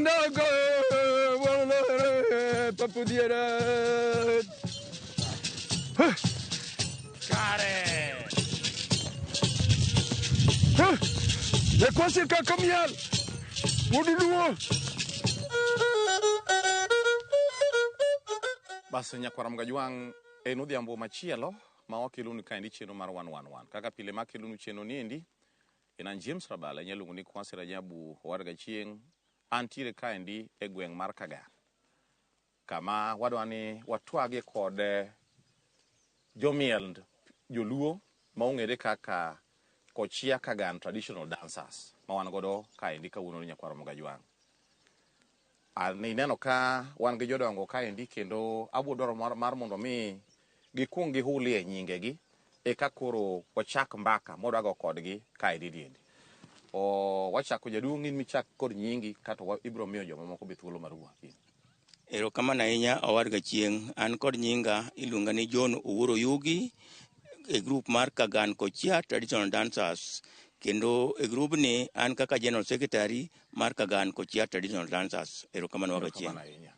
Ndago papudiera. Kare. Jakwasi kaka miel. Wuod Luo. Bas nyakwar Mgajwang' en odhiambo machielo ma wakelonu kaendi chenro mar 111. Kaka pile ma kelonu chenro niendi en an James Rabala inyalo ni Kwasi Rajabu Owadga Chieng'. Antiere kaendi e gweng' mar Kagan kama wadwa ni watwagie kod jomiel joluo ma ong'ere kaka Kochia Kagan Traditional Dancers ma wan godo kaendi kawuono ni nyakwar Mgajwang'. Ineno ka wan gi jodongo kaendi kendo abiro dwaro mar mondo mi gikuong gihulie nyingegi eka koro wachak mbaka mwadwa go kodgi kaendi niendi. Wachako jaduong' in michak kod nyingi kato ibiro miyo jomamoko be thuolo mar wuoyo. Erokamano ahinya owadga Chieng'. An kod nyinga iluonga ni John Owuor Oyugi e group mar Kagan Kochia Traditional Dancers. Kendo e grubni an kaka General Secretary mar Kagan Kochia Traditional Dancers. Erokamano waga Chieng'. Erokamano ahinya.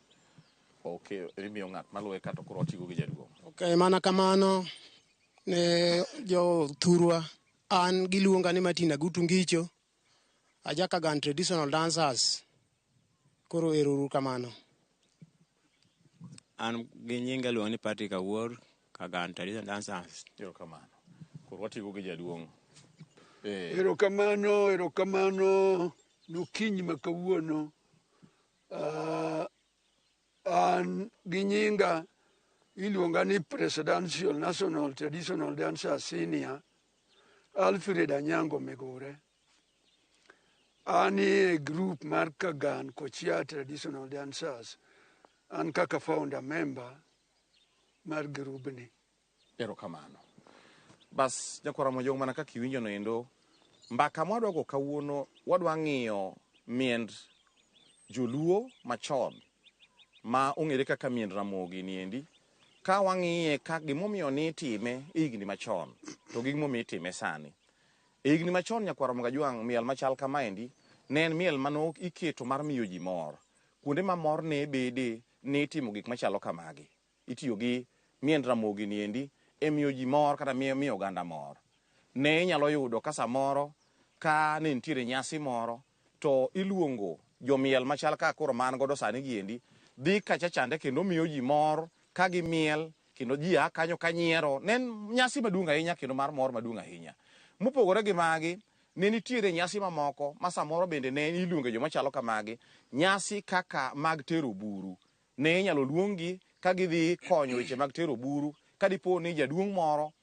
Okay, imiyo ng'at maluwe kato koro watigo gi jaduong'. Okay, mana kamano ne jo thurwa an giluonga ni Martin Agutu Ngicho aja Kagan Traditional Dancers koro ero uru kamano. An gi nyinga iluongo ni Patrick Awuor, Kagan Traditional Dancers. Erokamano. Koro watigo gi jaduong'. Erokamano, erokamano nokinyi ma kawuono. An gi nyinga iluonga ni Presidential National Traditional Dancer Senior Alfred Anyango Migure. An e group mar Kagan Kochia Traditional Dancers. An kaka founder member mar grubni. Erokamano. Bas nyakwar Ramogi mana kaka iwinjo no endo, mbaka mwadwa go kawuono wadwa ng'iyo miend joluo machon ma ong'ere kaka miend Ramogi niendi ka wang'iye ka gimomiyo nitime e higni machon to gi gimomiyo itime sani. E higni machon nyakwar Ramogi Ajwang' miel machal kamaendi ne en miel mano iketo mar miyo ji mor. Kuonde ma mor ne bede nitimo gik machalo kamagi. Itiyo gi miend Ramogi niendi e miyo ji mor kata miyo oganda mor. Ne inyalo yudo ka samoro ka ne nitiere nyasi moro to iluongo jomiel machal kaka koro man godo sani giendi dhi kacha chande kendo miyo ji mor ka gimiel kendo ji a kanyo ka nyiero. Ne en nyasi maduong' ahinya kendo mar mor maduong' ahinya. Mopogore gi magi, ne nitiere nyasi mamoko ma samoro bende ne iluonge joma chalo kamagi, nyasi kaka mag tero buru. Ne inyalo luonggi ka gidhi konyo weche mag tero buru ka dipo ni jaduong' moro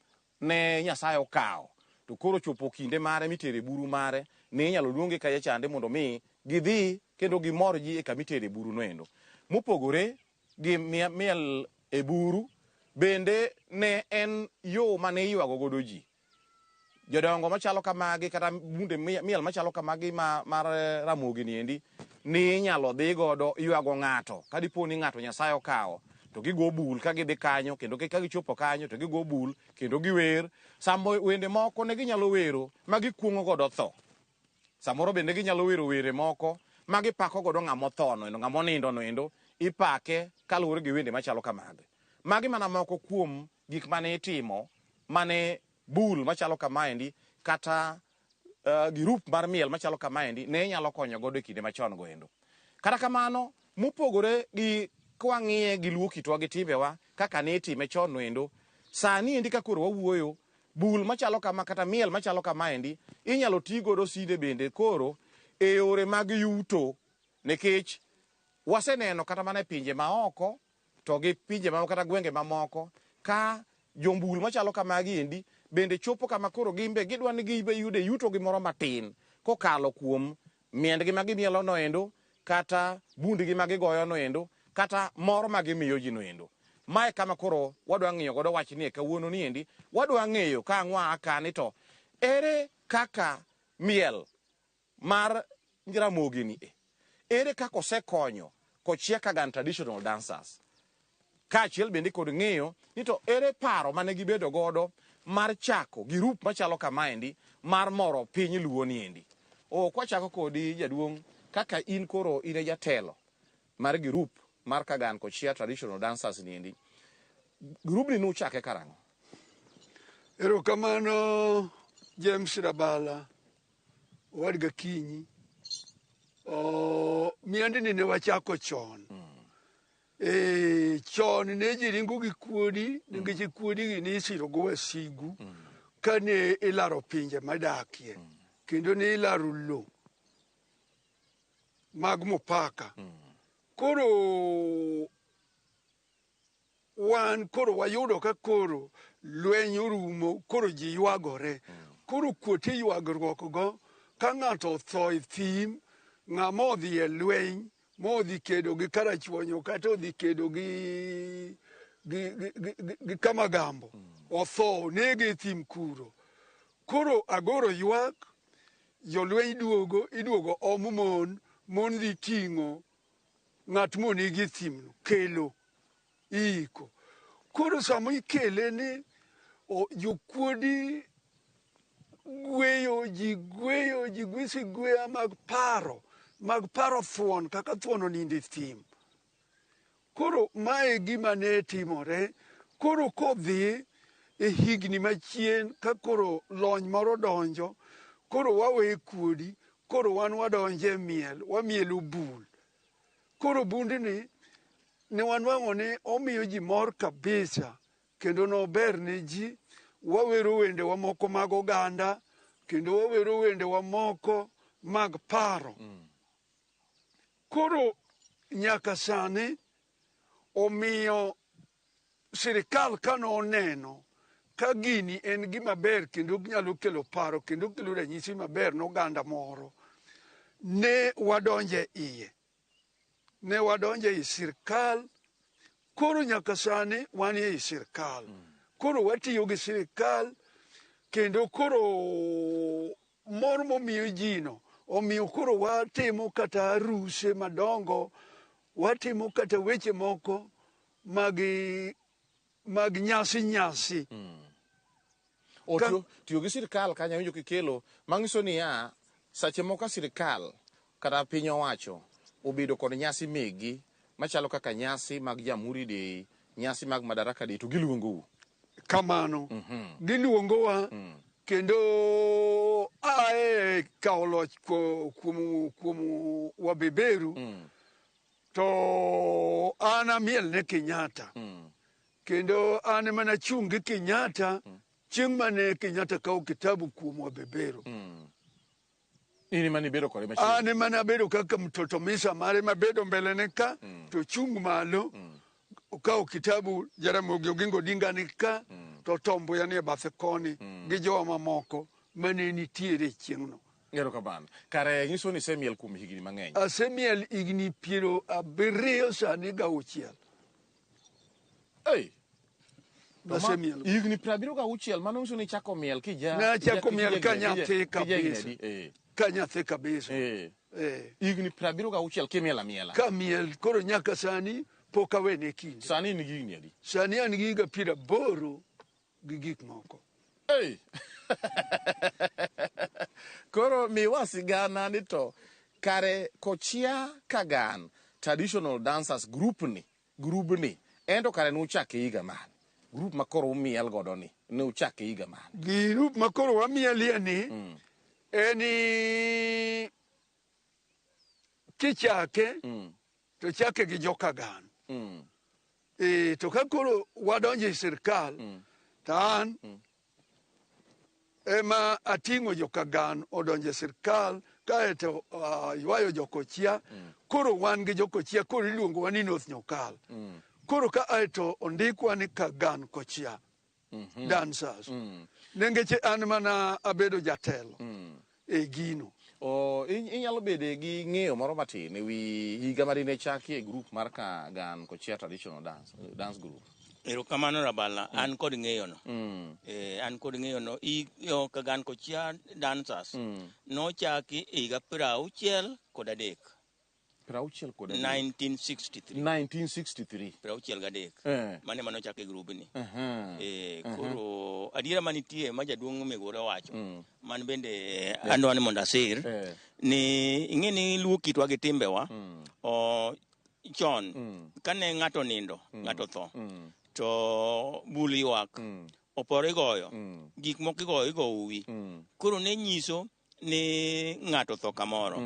ne Nyasaye okawo to koro chopo kinde mare mitere buru mare ne inyalo luonggi kacha chande mondo mi gidhi kendo gimor ji e kama itere buru noendo. Mopogore gi miel e buru bende ne en yo mane iywago godo ji. Jodongo machalo kamagi kata bunde miel machalo kamagi mar Ramogi niendi ni inyalo dhi godo ywago ng'ato ka dipo ni ng'ato Nyasaye okawo to gigo bul ka gidhi kanyo kendo ka gichopo kanyo to gigo bul kendo giwer. Samo wende moko ne ginyalo wero ma gikuong'o godo tho. Samoro bende ginyalo wero were moko ma gipako godo ng'ama otho no endo, ng'ama onindo no endo, ipake kaluwore gi wende machalo kamagi. Magi mana moko kuom gik mane itimo mane bul machalo kamaendi kata girup mar miel machalo kamaendi ne inyalo konyo godo e kinde machon go endo. Kata kamano, mopogore gi kwang'iye gi luo kitwa gi timbewa kaka ne itime chon no endo, sani endi ka koro wawuoyo, bul machalo kama kata miel machalo kamaendi inyalo ti godo sinde bende koro e yore mag yuto nikech waseneno kata mana e pinje maoko to gi pinje mamoko kata gwenge mamoko ka jombul machalo kamagi endi bende chopo kama koro gin be gidwa ni gibe yude yuto gimoro matin kokalo kuom miendgi ma gimielo no endo kata bundgi ma gigoyo no endo kata mor ma gimiyo ji no endo. Mae kama koro wadwa ng'iyo godo wach ni e kawuono ni endi wadwa ng'eyo ka ang' waa ka ni to ere kaka miel mar Ramogi ni e ere kaka osekonyo Kochia Kagan Traditional Dancers kaachiel bende kod ng'eyo ni to ere paro mane gibedo godo mar chako girup machalo kamaendi mar moro piny luo ni endi. O kwachako kodi jaduong' Kaka in koro in e jatelo mar girup mar Kagan Kochia Traditional Dancers niendi, grubni nuchake karang'o? Erokamano James Rabala, owadgi Akinyi. Miendni ne wachako chon. Chon ne ji ringo gi kuodi nikech kuodi gi ne isiro go wasigu kane ilaro pinje madakie kendo ne ilaro lo mag mupaka. Koro wan koro wayudo ka koro lweny orumo, koro ji ywagore. Koro kuote ywagruok go ka ng'ato otho e thim, ng'ama odhi e lweny modhi kedo gi Karachuonyo kata odhi kedo gi Kamagambo, otho onege e thim kuro. Koro agoro ywak, jolweny duogo, iduogo om mon, mon dhi ting'o ng'at monegi e thimno, kelo iiko. Koro sama ikele ni jokuodi gweyo ji, gweyo ji, gwisi gweya mag paro thuon kaka thuon onindo e thim. Koro mae gima ne timore. Koro kodhi e higni machien ka koro lony moro donjo, koro wawe kuodi, koro wan wadonje miel, wamielo bul. Koro bundni ne wanwang'o ni omiyo ji mor kabisa kendo nober ne ji. Wawero wendewa moko mag oganda kendo wawero wendewa moko mag paro. Koro nyaka sani omiyo sirikal kane oneno ka gini en gima ber kendo nyalo kelo paro kendo kelo ranyisi maber ne oganda moro, ne wadonje iye. Ne wadonje i sirikal. Koro nyaka sani wan ei sirikal. Koro watiyo gi sirikal kendo koro mor momiyo ji no omiyo koro watimo kata aruse madongo, watimo kata weche moko mag nyasi nyasi. Tiyo gi sirikal kanyo winjo kikelo manyiso niya sache moko sirikal kata piny owacho obedo kod nyasi megi machalo kaka nyasi mag Jamhuri Day, nyasi mag Madaraka Day, to giluongou. Kamano. Giluongowa kendo ae kawo loch kuom wabeberu to an amiel ne Kenyatta. Kendo an ema nachung' gi Kenyatta chieng' mane Kenyatta kawo kitabu kuom wabeberu. In ema nibedo kode machiegni? An ema nabedo kaka mtoto misa mare mabedo mbele ne ka, to chung' malo, okawo kitabu Jaramogi Oginga Odinga ni ka, to Tom Mboya ni e bathe koni, gi jowa mamoko mane nitiere chieng'no. Erokamano. Kare nyiso ni isemiel kuom higni mang'eny. Asemiel higni 76 sani gauchiel. Ei. Asemiel. Higni 76 mano nyiso ni ichako miel kija. Nachako miel ka nyathi kabisa. Ka nyathi kabisa. Higni 76 kimiel amiela. Ka miel koro nyaka sani pok awene kinde. Sani in gi higni adi? Sani an gi higa 80 gi gik moko. Ei. Koro miwa sigana ni to kare Kochia Kagan Traditional Dancers Group ni, grubni, ento kare nuchake higa mane? Group ma koro umiel godo ni, nuchake higa mane? Group ma koro wamielie ni, en kichake, to chake gi Jokagan. To ka koro wadonjo e sirkal, to an ema ating'o Jokagan odonjo e sirkal, kaeto ywayo Jokochia. Koro wan gi Jokochia, koro iluongowa ni North Nyokal. Koro ka aeto ondikwa ni Kagan Kochia Dancers. Nengeche an mana abedo jatelo e gino. Inyalo bede gi ng'eyo moro matin e wi higa marine chaki e group mar Kagan Kochia Traditional Dance Group. Erokamano Rabala, an kod ng'eyo no. An kod ng'eyo no. Kagan Kochia Dancers nochaki e higa 63. 63. 1963. 1963. 63. Mane manochake grubni. Koro adiera manitie ma jaduong' Migore owacho, man bende andwa ni mondo asir, Ni ing'e ni luo kitwa gi timbewa o chon kane ng'ato nindo ng'ato tho to bul ywak oporo igoyo gik moko igoyo igo uwi koro ne nyiso ni ng'ato tho kamoro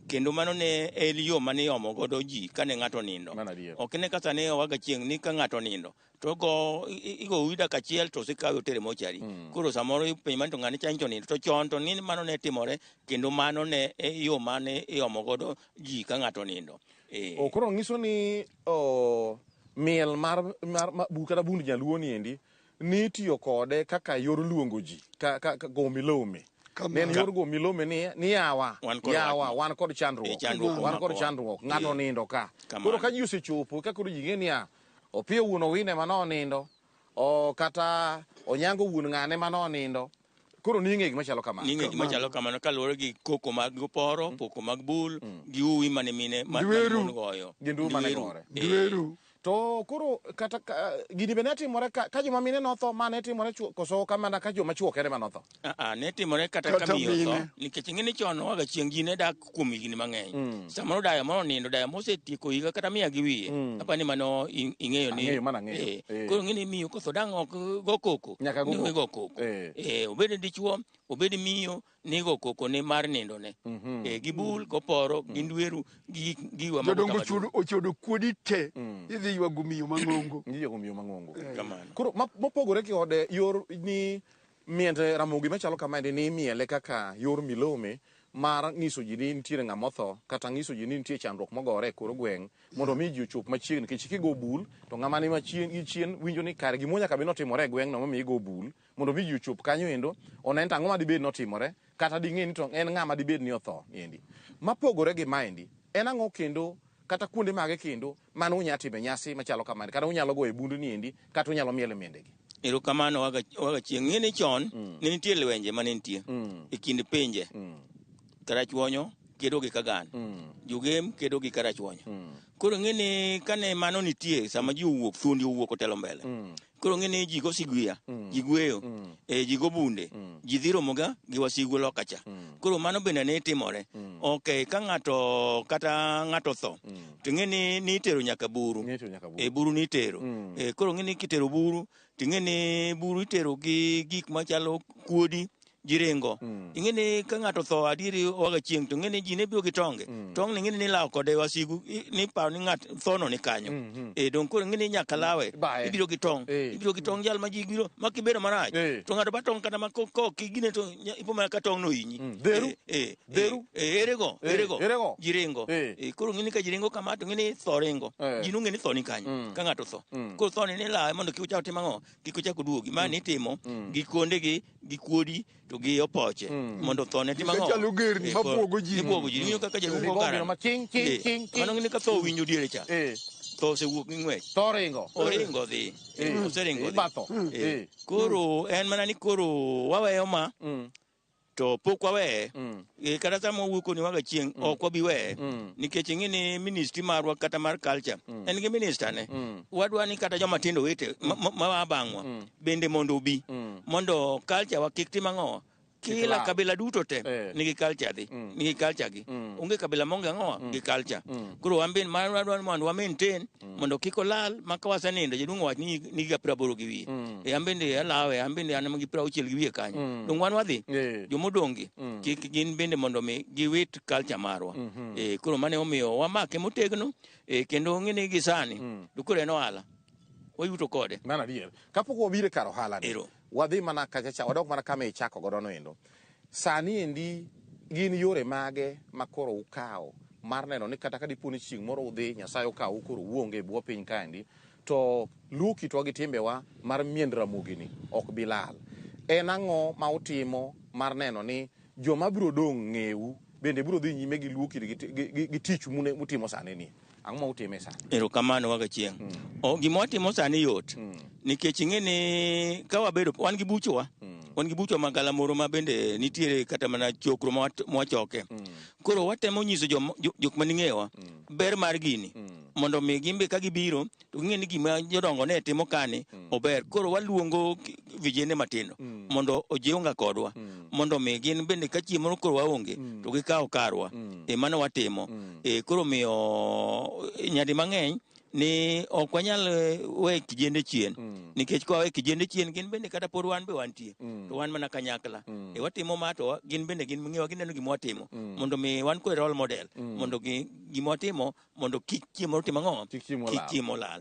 kendo mano ne en yo mane iomo godo ji kane ng'ato nindo Mano adier. ok ne ka sani owaga chieng' ni ka ng'ato nindo to go igo uwi dakika achiel to osekawe otere mochari koro samoro ipenjo mani to ng'ani chancho nindo to chon to ni mano ne timore kendo mano ne e yo mane iomo godo ji ka ng'ato nindo e. O, koro nyiso ni o, miel mar, mar, mar bu, kata bund nyaluo ni endi nitiyo kode kaka yor luongo ji ka, ka, ka go milome. Kamano. Ne en yor go milome ni, ni yawa Wan kod yawa wach. wan kod chandruok E, chandruok wan kod omakowa. chandruok ng'ato E. onindo ka Kamano. koro ka ji osechopo ka koro ji ng'e niya Opiyo wuon Owino ema nonindo o kata Onyango wuon ng'ane ema nonindo koro ning'e gima chalo kamano Ning'e gima chalo kamano kaluwore gi koko mag oporo, koko mag bul, gi uwi mane mine ma- mane Ndweru. mon goyo. Gi nduru mane Ndweru. gore. Eh, Ndweru. To koro kata ka, gini be ne timore ka, ka joma mine notho ma ne timore chwo, koso kamana ka joma chwo kende ma notho? Ah, ah, ne timore kata ka Kata miyo tho mine. nikech ing'e ni chon waga chieng' ji ne dak kuom higni mang'eny samoro dayo moro nindo dayo mosetieko higa kata mia gi wiye apa ni mano ing'eyo ni Ang'eyo, mano ang'eyo. Eh, Eh. koro ing'e ni miyo kotho dang' ok go koko Nyaka go ni koko. go koko Eh. Eh, obed dichuo obed miyo nigo koko ne mar nindo ne eh, gi bul goporo gi ndweru gi giwa mago Jodongo tamaduni. ochodo kuodi te. Idhi ywago miyo mang'ongo. Ng'iyo miyo mang'ongo. Kamano. Koro mopogore kode yor ni miende Ramogi machalo kamaendi ni imiele kaka yor milome mar nyiso ji ni nitiere ng'ama otho kata nyiso ji ni nitie chandruok mogore e kor gweng' mondo mi ji ochop machiegni nikech kigo bul to ng'ama ni machien gi chien winjo ni kare gimoro nyaka bed notimore e gweng'no momiyo igo bul mondo mi ji ochop kanyo endo one ni to ang'o madibed notimore kata ding'e ni to en ng'ama dibed ni otho niendi. Mapogore gi maendi en ang'o kendo kata kuonde mage kendo mane unyalo time nyasi machalo kamano kata unyalo goyo bundu niendi kata unyalo mielo miendegi? Erokamano waga waga chieng' ng'e ni chon ne nitie lwenje mane nitie e kind pinje Karachuonyo kedo gi Kagan Jogem kedo gi Karachuonyo koro ng'e ni kane mano nitie sama ji owuok thuondi owuok otelo mbele koro ng'e ni ji go sigwiya ji gweyo ji go bunde ji dhi romoga gi wasigu loka cha koro mano bende ne timore ok ka ng'ato kata ng'ato tho to ng'e ni nitero nyaka buru Nitero nyaka buru. e buru nitero koro ng'e ni kitero buru to ing'e ni buru itero gi gik machalo kuodi ji ringo ing'e ni ka ng'ato tho adieri oaga chieng' to ing'e ni ji ne biro gi tonge tong' ni ing'e ni nilawo kode wasigu ni paro ni ng'at thono ni kanyo e dong koro ing'e ni nyaka lawe Baye. ibiro gi tong' ibiro gi tong' jal ma ji biro ma kibedo marach to ng'ato ba tong' kata ma ko kigine to ipo mana ka tong' no hinyi Dheru. Dheru. Erego erego Erego. ji ringo koro ing'e ni ka ji ringo kama to ing'e ni tho ringo ji nong'e ni tho ni kanyo ka ng'ato tho koro tho ni nilawe mondo kik ochak tim ang'o kik ochak oduogi ma nitimo gi kondegi gi kuodi to gi opoche mondo tho ne tim ang'o Gachalo gerni mabuogo ji. Ibuogo ji ing'eyo kaka jalupo Rigo gara biro ma ching, ching, ching, ching. mano ng'e ni ka tho owinjo diere cha tho osewuok gi ng'wech To ringo. oringo dhi oseringo dhi Ibatho. Koro en mana ni koro waweyo ma to pok waweye kata sama wawuok koni waga chieng' ok wabi weye nikech ing'e ni ministry marwa kata mar culture en gi minister ne wadwa ni kata joma tindo wete ma bang'wa bende mondo obi mondo culture wa kik tim ang'owa kila lal. kabila duto te nigi culture dhi nigi culture gi onge kabila maonge ang'owa gi culture koro wan bende wadwa ni mondo wa maintain mondo kik olal ma ka wasenindo jaduong' owach ni nigi 80 gi wiye an bende alawe an bende an gi 60 gi wiye kanyo dong wan wadhi jomodong' gi kik gin bende mondo mi giwit culture marwa koro mane omiyo wamake motegno kendo ng'e ni gi sani to koro en ohala wayuto kode. Mano adier. Kapok wabiro e kar ohala ni, Ero. wadhi mana kacha cha, wadok mana kama ichako godo no endo. Sani endi gin yore mage ma koro ukawo mar neno ni kata ka dipo ni chieng' moro udhi Nyasaye okawu koro uonge e bwo piny kaendi, to luo kitwa gi timbewa mar miend Ramogi ni ok bi lal. En ang'o ma utimo mar neno ni joma biro dong' ng'ewu bende biro dhi nyime gi luo kit gi tich mutimo sani ni? Ang'o ma utime sani? Erokamano waga chieng'. Gima watimo sani yot. Nikech ing'e ni ka wabedo wan gi buchwa. Wan gi buchwa mag galamoro ma bende nitiere kata mana chokro ma wachoke. Koro watemo nyiso jok maning'eyowa ber mar gini. Mondo mi gin be ka gibiro to ging'e ni gima jodongo ne timo kani ober. Koro waluongo vijende matindo mondo ojiunga kodwa. Mondo mi gin bende ka chieng' moro koro waonge to gikaw karwa. E mano watimo. E koro miyo nyadi mang'eny ni ok wanyal we kijende chien. Nikech ka wawe kijende chien gin bende kata pod wan be wantie. To wan mana kanyakla. E watimo ma to gin bende gin ng'iwa gineno gima watimo. Mondo mi wan kod role model. Mondo gima watimo mondo kik chieng' moro tim ang'o? Kik chieng' Kik olal. chieng' olal.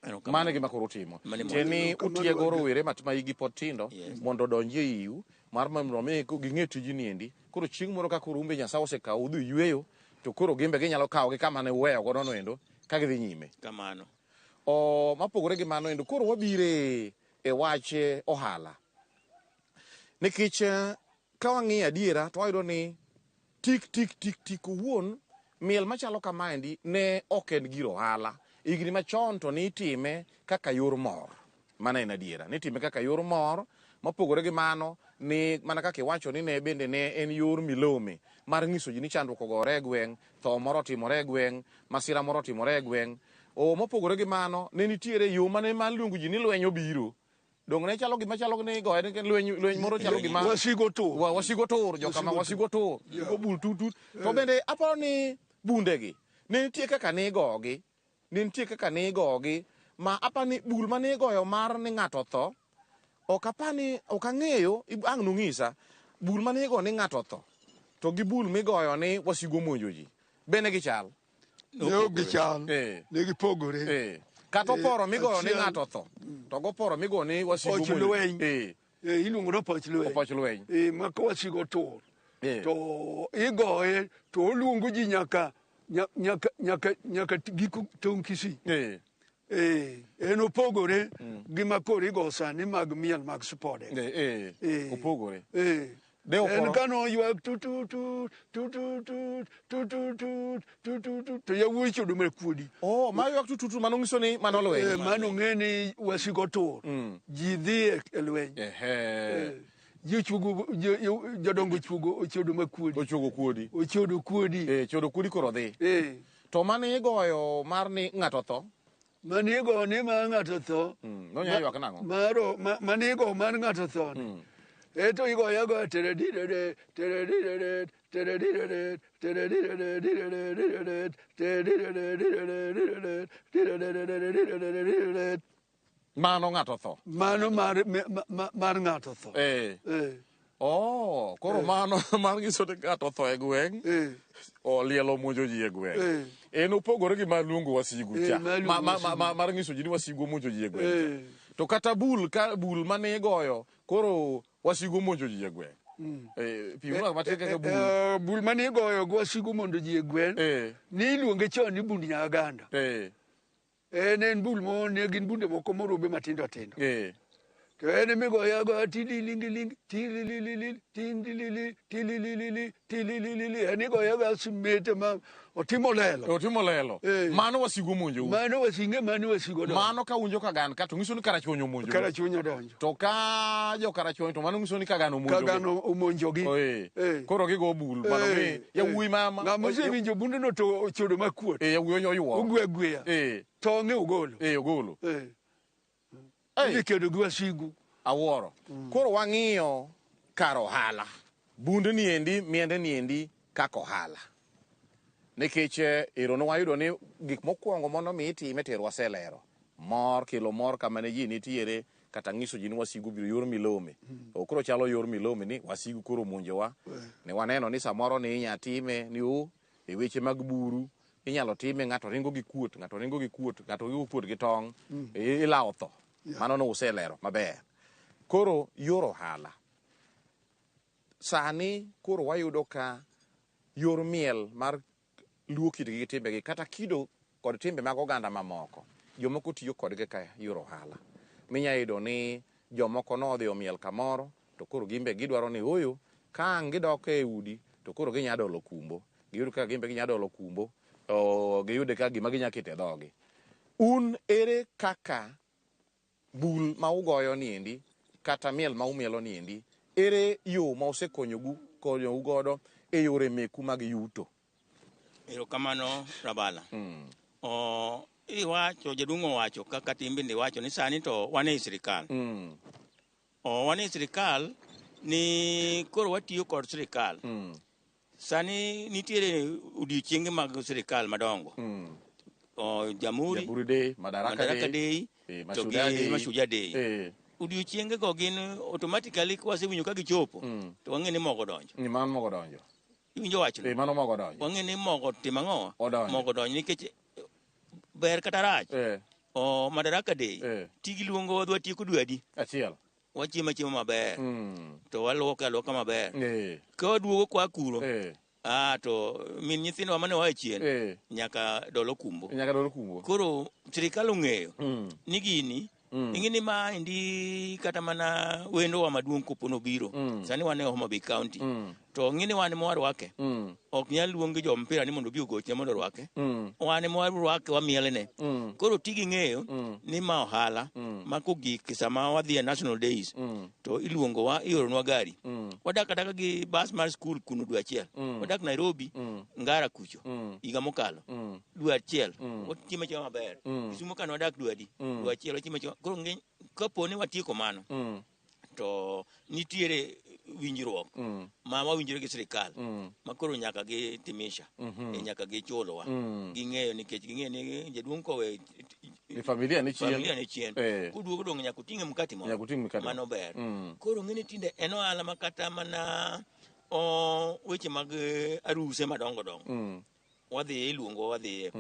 Erokamano. Mano e gima koro utimo. Mano e Tie ni Erokamano. utiego rowere ma higi pod tindo Yes. mondo odonji e iu mar mondo mi ging'e tijni endi. Koro chieng' moro ka koro umbe Nyasaye osekawo udhi yweyo to koro gimbe ginyalo kawogi kama ne uweyo godo no endo ka gidhi nyime. Kamano. O mapogore gi mano endo koro wabire e wach ohala. Nikech ka wang'iyo adiera to wayudo ni tik tik tik tik owuon miel machalo kamaendi ne ok en gir ohala. Higni machon to nitime kaka yor mor. Mano en adiera. Nitime kaka yor mor. Mopogore gi mano ni mana kaka iwacho ni ne bende ne en yor milome mar nyiso ji ni chandruok ogore e gweng', tho moro otimore e gweng', masira moro otimore e gweng'. O mopogore gi mano ne nitiere yo mane mar luongo ji ni lweny obiro. Dong ne chalo gima chalo ni goye ni lweny moro chalo gima Wasigo tur. Wasigo tur, jokama wasigo tur. Go bul tut tut. To bende aparo ni bundegi ne nitie kaka ne igogi. Ne nitie kaka ne igogi ma aparo ni bul mane igoyo mar ni ng'ato otho ok apani ok ang'eyo ang' nung'isa bul mane igo ni ng'ato otho to gi bul migoyo ni wasigu omonjo ji bende gichal. Ne ok gichal. Eh. Ne gipogore. Kata oporo migoyo ni Achiel- ng'ato otho to goporo migoyo ni wasigu Poch omonjo ji. lweny. Iluongo ni opoch lweny. Opoch lweny. Ma ka wasigu otur. To igoye to oluongo ji nyaka nyaka nyaka nyaka giko tong' Kisii. En opogore gi ma koro igo sani mag miel mag spode. Opogore. De En oporo. kano ywak tu tu tu tu tu tu tu tu tu tu tu tu to yawuoyi chodo mana kuodi. Oh, ma ywak tututu mano nyiso ni mano lweny. Mano ng'e ni wasigu otur. Ji dhi e lweny. Ji ochuogo jodongo ochuogo ochodo makuodi. Ochuogo kuodi. Ochodo kuodi. Chodo kuodi koro dhi. To mane igoyo mar ni ng'ato tho? Mane igo ni mar ng'ato tho. Nonya ywak nang'o? Maro mane igo mar ng'ato tho ni. Eto igoyo agoya teredirere teredirere teredirere teredirere direre teredirere direre. Mano ng'ato tho. Mano mar mar ng'ato tho. Oh, koro mano mar nyiso ni ng'ato tho e gweng'. Olielo omonjo ji e gweng'. En opogore gi mar luongo wasigu cha. Mar nyiso ji ni wasigu omonjo ji e gweng'. To kata bul ka bul mane igoyo koro wasigu omonjo ji e gweng'. Pi moro matin kaka bul. Bul mane igoyo gi wasigu mondo ji e gweng'. Ni iluonge chon ni bund Nyaganda. En bul mo ne gin bunde moko morobe matindo tindo. To en emigoyo agoya tililingiling tilililili tindilili tilililili tilililili en igoyo agoya simete ma otimo lelo. Otimo lelo. Mano wasigu omonjou. Mano wasinge mano wasigu odonjo. Mano ka unjo Kagan ka to nyiso ni Karachuonyo omonjou. Karachuonyo odonjo. To ka jo Karachuonyo to mano nyiso ni Kagan omonjogi. Kagan omonjogi. Koro gigo bul mondo mi yawuoyi ma Ng'ama osewinjo bundno to ochodo makuot. Yawuoyi oyuoro. Ogwe agweya. Tong'e ogolo. Ogolo. Idhi kedo gi wasigu. Awuoro. Koro wang'iyo kar ohala. Bundni endi, miende ni endi kaka ohala. Nikech ero ne wayudo ni gik mokwongo mondo mi itime to ero waselero. Mor, kelo mor kama ne ji nitiere, kata nyiso ji ni wasigu biro yor milome. Koro chalo yor milome ni wasigu koro omonjowa. Ne waneno ni samoro ni inya time ni o e weche mag buru inyalo time ng'ato ringo gi kuot, ng'ato ringo gi kuot, ng'ato ringo gi kuot gi tong', ilawo tho. Mano ne uselero maber. Koro yor ohala. Sani koro wayudo ka yor miel mar luo kitgi gi timbegi kata kido kod timbe mag oganda mamoko, jomoko tiyo kodgi kaka yor ohala. Minya yudo ni jomoko nodhi omiel kamoro to koro gimbe gidwaro ni ooyo ka ang' gidok e udi to koro ginya dolo kumbo. Giyud kaka gimbe ginya dolo kumbo, giyude kaka gima ginya keto e dhogi. Un ere kaka bul ma ugoyo niendi kata miel ma umielo niendi, ere yo ma osekonyou godo e yore meku mag yuto? Erokamano Rabala. Iwacho, jaduong' owacho kaka tim bende iwacho ni sani to wan ei sirikal. Wan ei sirikal Ni koro watiyo kod sirikal. Sani nitiere odiochienge mag sirikal madongo. O, Jamhuri, Jamhuri Day, Madaraka, Madaraka Day, Day, eh, to gi Mashujaa Day. Mashujaa Day. Odiochienge go gin automatically kwasewinjo ka gichopo to wang'e ni mogo donjo. Ni mano mogo donjo. Iwinjo wachno? Mano mogo donjo. Wang'e ni mogo timo ang'o? Odonjo. Mogo donjo nikech ber kata rach. O Madaraka Day tigi luongo wadhi watieko dwe adi? Achiel. Wachiemo achiema maber. To waluoke aluoka maber. Ka waduogo kwa kuro. Ah, to min nyithindo mane oa chien nyaka dolo kumbo. Nyaka dolo kumbo. Koro sirikal ong'eyo ni gini ing'e ni ma endi kata mana wendowa maduong' kopo nobiro sani wan e Homa Bay County to ng'e ni wan ema warwake ok nyal luongi jo mpira ni mondo obi ogochne mondo orwake wan ema warwake wamielne koro ti gi ng'eyo ni ma ohala ma kogik sama wadhi e national days to iluongowa ioronwa gari wadak adaka gi bas mar skul kuno dwe achiel wadak Nairobi Ngara kucho higa mokalo dwe achiel wachiemo achiema maber Kisumo kane wadak dwe adi dwe achiel wachiemo achiema koro ng'eny kapo ni watieko mano to nitiere winjruok ma wawinjore gi sirikal ma koro nyaka gitimisha nyaka gichulowa ging'eyo nikech ging'eyo ni jaduong' kowe Ni familia ni chien. familia ni chien koduogo dong' nyaka oting'e mkati moro Nyaka oting' mkate moro. mano ber koro ng'e ni tinde en ohala ma kata mana o, weche mag aruse madongo dongo wadhiye iluongo wadhiye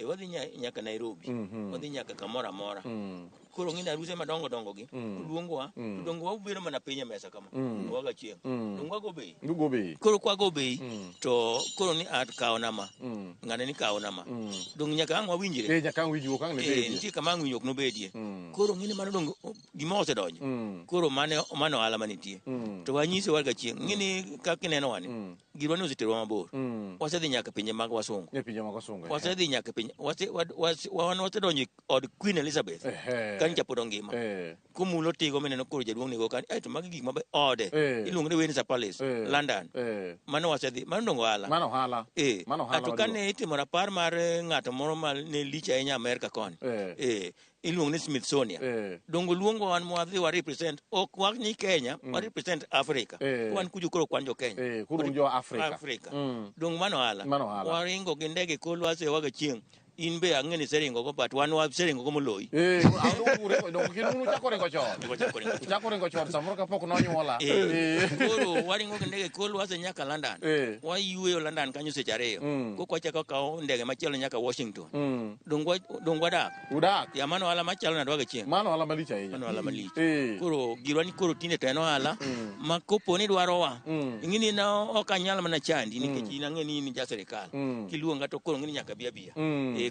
wadhi nyaka Nairobi wadhi nyaka kamoro amora koro ng'e ni aruse madongo dongo gi oluongowa to dongo wabedo mana piny e mesa kama waga chieng' dongo wago bei Ugo bei. koro kwago bei to koro ni at kawna ma ng'ane ni kawna ma dong nyaka ang' wawinjre Nyaka ang' winjruok ang' ne bedie. Nitie kama ang' winjruok nobedie koro ng'e ni mano dong gima osedonjo koro mano ohala manitie to wanyise warga chieng' ng'e ni kaka ineno wani girwa ni oseterowa mabor wasedhi nyaka pinje mag wasungu E pinje mag wasungu. wasedhi nyaka pinje wan wasedonjo e od Queen Elizabeth kanyo pod ongima komulo tigo mineno koro jaduong' nigo kanyo to magi gik mabe ode iluongo ni Windsor Palace London mano wasedhi mano dongo ohala Mano ohala. Mano ohala to kane itimo rapar mar ng'ato moro ma ne lich ahinya Amerka koni iluongo ni Smithsonian dongo luongo wan mwadhi wa represent ok wach ni Kenya wa represent Africa wan kujo koro kwan jo Kenya Koro un jo Africa. Africa dong mano ohala Mano ohala. waringo gi ndege kolwase waga chieng' in be ang'e ni iseringo go but wan waseringo go moloyi Uchako ringo chon. Uchako ringo chon samoro kapok nonyuola. Koro waringo gi ndege kolwase nyaka London wayueyo London kanyo seche ariyo kok wachako kawo ndege machielo nyaka Washington dong wadak Udak. Ya mano ohala machalo nade waga chieng' Mano ohala malich ahinya. Mano ohala malich. Koro girwa ni koro tinde to en ohala ma kopo ni dwarowa ing'e ni na ok anyal mana chandi nikech in ang'e ni in ja sirikal kiluonga to koro ng'e ni nyaka bi abiya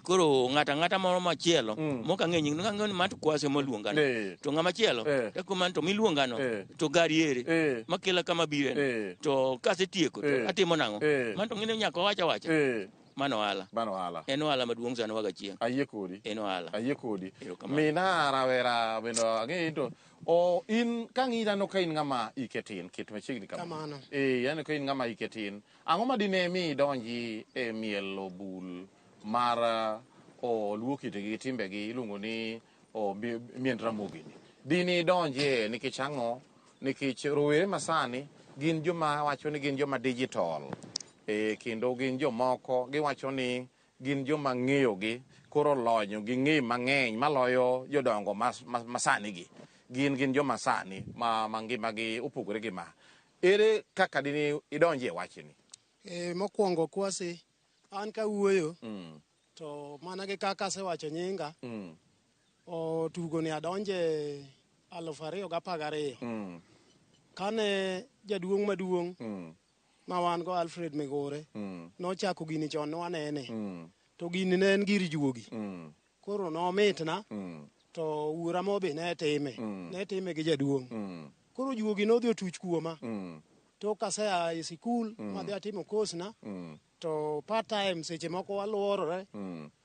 koro ng'ato ang'ata moro machielo mok ang'e nying ang'e ni ma to kwase moluongano to ng'ama chielo to to miluongano to gari ere makela kama bire to kasetieko to atimo nang'o mano to ng'e ni nyaka wacha wacha mano ohala. Mano ohala. En ohala maduong' sana waga chieng'. Ayie kodi. En ohala. Ayie kodi. Erokamano. Mina rawera bende ang'eyi to o in kang'iyi taneno ka in ng'ama ike tin ket machiegni kama. Kamano. Aneno ka in ng'ama ike tin. Ang'o ma dine mi idonji e mielo bul mar o luo kitgi gi timbegi iluongo ni o miend Ramogi ni. Dine idonjie nikech ang'o? Nikech rowere masani gin joma wacho ni gin joma digital. Kendo gin jomoko giwacho ni gin joma ng'eyogi koro lonyo gi ng'e mang'eny maloyo jodongo masani gi. Gin joma sani ma ngimagi opogore gi ma. Ere kaka dine idonjie wachni? Mokwongo kwasi an kawuoyo to mana gi kaka asewacho nyinga o tugo ni adonje 2012 kane jaduong' maduong' ma wan go Alfred Migore nochako gini chon nwanene to gini ne en gir juogi koro nomitna to wuora mo be ne time ne time gi jaduong' koro juogi nodhi otuch kuoma to kasea e sikul madhi atimo course na to part time seche moko waluorore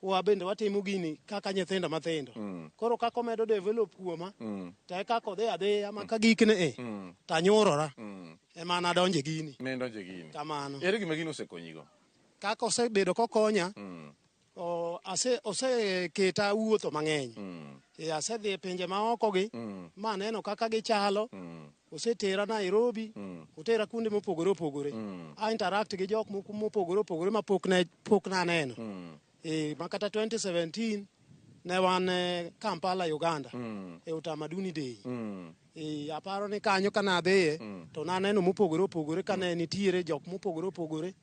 wa bende watimo gini kaka nyithindo mathindo koro kaka omedo develop kuoma to e kaka odhi adhiya ma ka gikne tanyurora ema nadonje gini. Ne idonje gini. Kamano. Ere gima gini osekonyigo? Kaka osebedo kokonya oseketa wuotho mang'eny. Asedhi e pinje maoko gi maneno kaka gichalo. Osetera Nairobi, otera kuonde mopogore opogore. A interact gi jok moko mopogore opogore ma pok ne pok naneno. Ma kata 2017 ne wan Kampala, Uganda, e Utamaduni Day. Aparo ni kanyo kana adhiye to naneno mopogore opogore kane nitiere jok mopogore opogore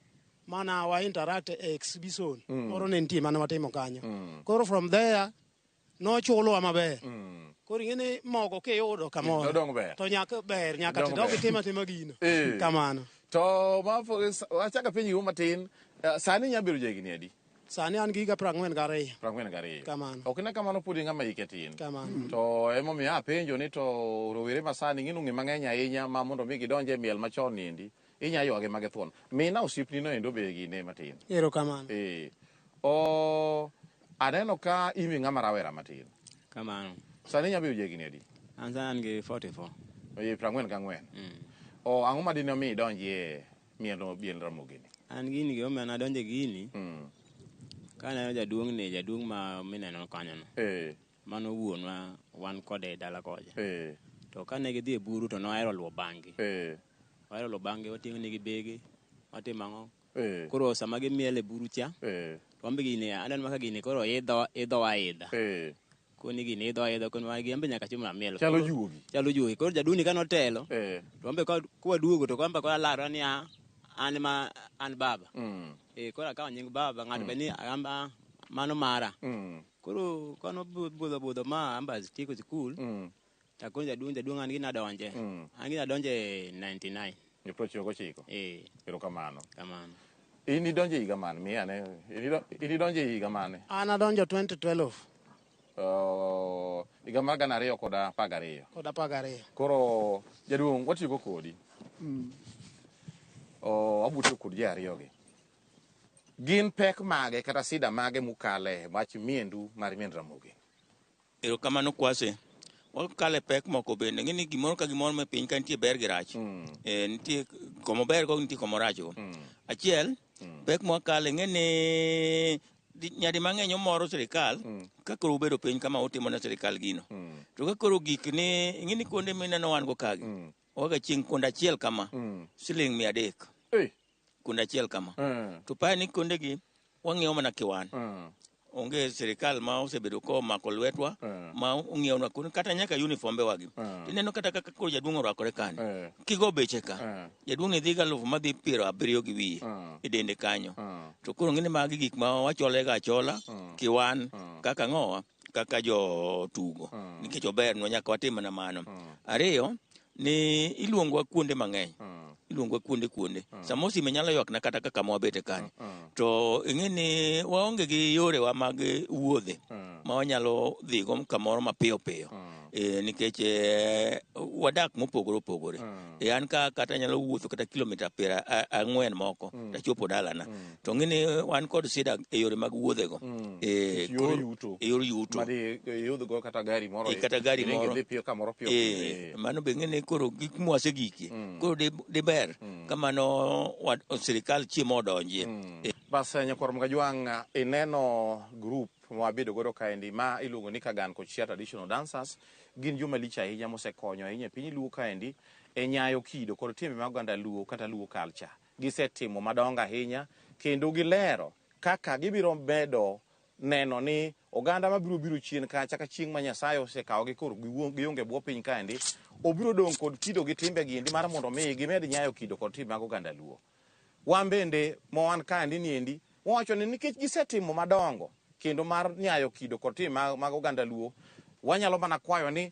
mana wa interact e exhibition moro ne nitie mane watimo kanyo. Koro from there nochulwa maber. Koro ing'e ni mogo kiyudo kamoro Dodong ber. to nyaka ber nyaka Dong tidog ber. itim atima gino. Kamano. To ma achako apenji gimoro matin, sani inya bedo jahigni adi? Sani an gi higa 42. 42. Kamano. Ok ine kamano pod in ng'ama hike tin. Kamano. To emomiyo apenjo ni to rowere ma sani ng'ino ng'e mang'eny ahinya ma mondo mi gidonj e miel machon ni endi, inya ywage ma githuon. Mina osiepni no endo be gine matin. Erokamano. O aneno ka in be ng'ama rawera matin. Kamano. Sani inya bedo jahigni adi? An sani an gi 44. 44. O ang'o ma dine omi idonji e miel Ramogi ni? An gini gimomiyo nadonjo e gini, kaneno jaduong' ni, jaduong' ma mineno kanyo no. Mano wuonwa wan kode e dala kocha. To kane gidhi e buru to nohero luwo bang'gi. Ohero luwo bang'gi, wating'o negi bege, watimo ang'o. Koro sama gimiel e buru cha, to wan be gini, aneno kaka gini koro idho aidha. Koni gini idho aidha, koni wan gi an be nyaka chieng' moro amiel. Chalo juogi. Chalo juogi. Koro jaduong' ni kanotelo, to wan be kwaduogo to wan be koro alarora ni an ma an baba. Koro akawo nying baba, ng'ato be ni an mano mara. Koro kano budho budho ma an be atieko sikul, to akoni jaduong' an gini adonje. An gini adonje 99. 99. Erokamano. Kamano. In idonje higa mane? Miya ane. In idonje higa mane? An adonjo 2012. Higa mar 2012. Kod 12. Koro jaduong' watieko kodi. Wabuto kod ji ariyo gi. Gin pek mage kata sida mage mukale wach miendu mar miend Ramogi? Erokamano Kwase. Wakale pek moko bende. Ng'e ni gimoro ka gimoro me piny ka nitie ber gi rach. Nitie komo ber go nitie komo rach go. Achiel, pek mwakale ng'e ni nyadi mang'eny omoro sirikal ka koro ubedo piny kama utimo ne sirikal gino. To ka koro gik ni ing'e ni kuonde mineno wan go kagi. Waga chieng' kuonde achiel kama siling 300. Kuonde achiel kama. To pae ni kuonde gi wang'iewo mana kiwan. Onge sirikal ma osebedo ko omako lwetwa ma ong'iewonwa kuonde kata nyaka uniform wagi. Tineno kata kaka koro jaduong' orwakore kani. Kigo beche ka. Jaduong' ni dhi gi alufu madhi 70 gi wiye e dende kanyo. To koro ng'e ni magi gik ma wacholega achola kiwan kaka ng'owa kaka jotugo. Nikech obernwa nyaka watim mana mano. Ariyo ni iluongwa kuonde mang'eny. Iluongwa kuonde kuonde. Samo sime nyalo ywakna kata kaka mwabete kanyo. To ing'e ni waonge gi yorewa mag wuodhe ma wanyalo dhigo kamoro mapiyo piyo. Nikech wadak mopogore opogore. An ka kata nyalo wuotho kata kilomita 40 moko tachopo dalana. To ng'e ni wan kod sida e yore mag wuodhego. Yor yuto. E yor yuto. Madi yudhgo kata gari moro. Kata gari moro. Idhi piyo kamoro piyo. Mano be ng'e ni koro gik mwasegikie. Koro diber kamano sirikal chiemo odonjie. Bas nyakwar Mgajwang' ineno group mwabedo godo kaendi ma iluongo ni Kagan Kochia Traditional Dancers gin joma lich ahinya mosekonyo ahinya e piny Luo kaendi e nyayo kido kod timbe mag oganda Luo kata Luo culture. Gisetimo madongo ahinya kendo gilero kaka gibiro medo neno ni oganda mabiro biro chien kacha ka chieng' ma Nyasaye osekawogi koro gionge bwo piny kaendi obiro dong' kod kido gi timbe gi endi mar mondo mi gimed nyayo kido kod timbe mag oganda Luo. Wan bende ma wan kaendi ni endi wawacho ni nikech gisetimo madongo kendo mar nyayo kido kod timbe mag oganda Luo, wanyalo mana kwayo ni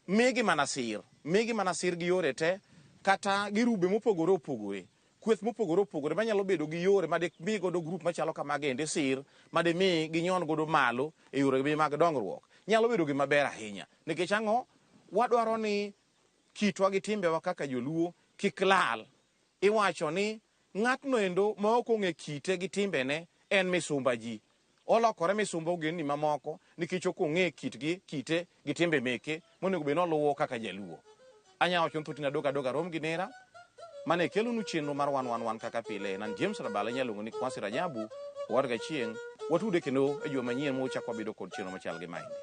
migi mana sir, migi mana sir gi yore te kata gi rube mopogore opogore, kweth mopogore opogore manyalo bedo gi yore ma mi godo group machalo kamagi endi sir, ma dimi ginyon godo malo e yore mag dongruok. Nyalo bedo gima ber ahinya. Nikech ang'o? Wadwaro ni kitwa gi timbewa kaka joluo kik lal. Iwacho ni ng'atno endo ma ok ong'e kite gi timbene en misumba ji. Olokore misumba ogendni mamoko nikech ok ong'e kitgi, kite gi timbe meke monego bed ni oluwo kaka jaluo. Anya wacho ni thothne adog adoga rom gi nera. Mane kelonu chenro mar 111 kaka pile. An James Rabala inyalo luongo ni Kwasi Rajabu, Owadga Chieng'. Watude kendo e juma manyien ma wachako wabedo kod chenro machal gi maendi.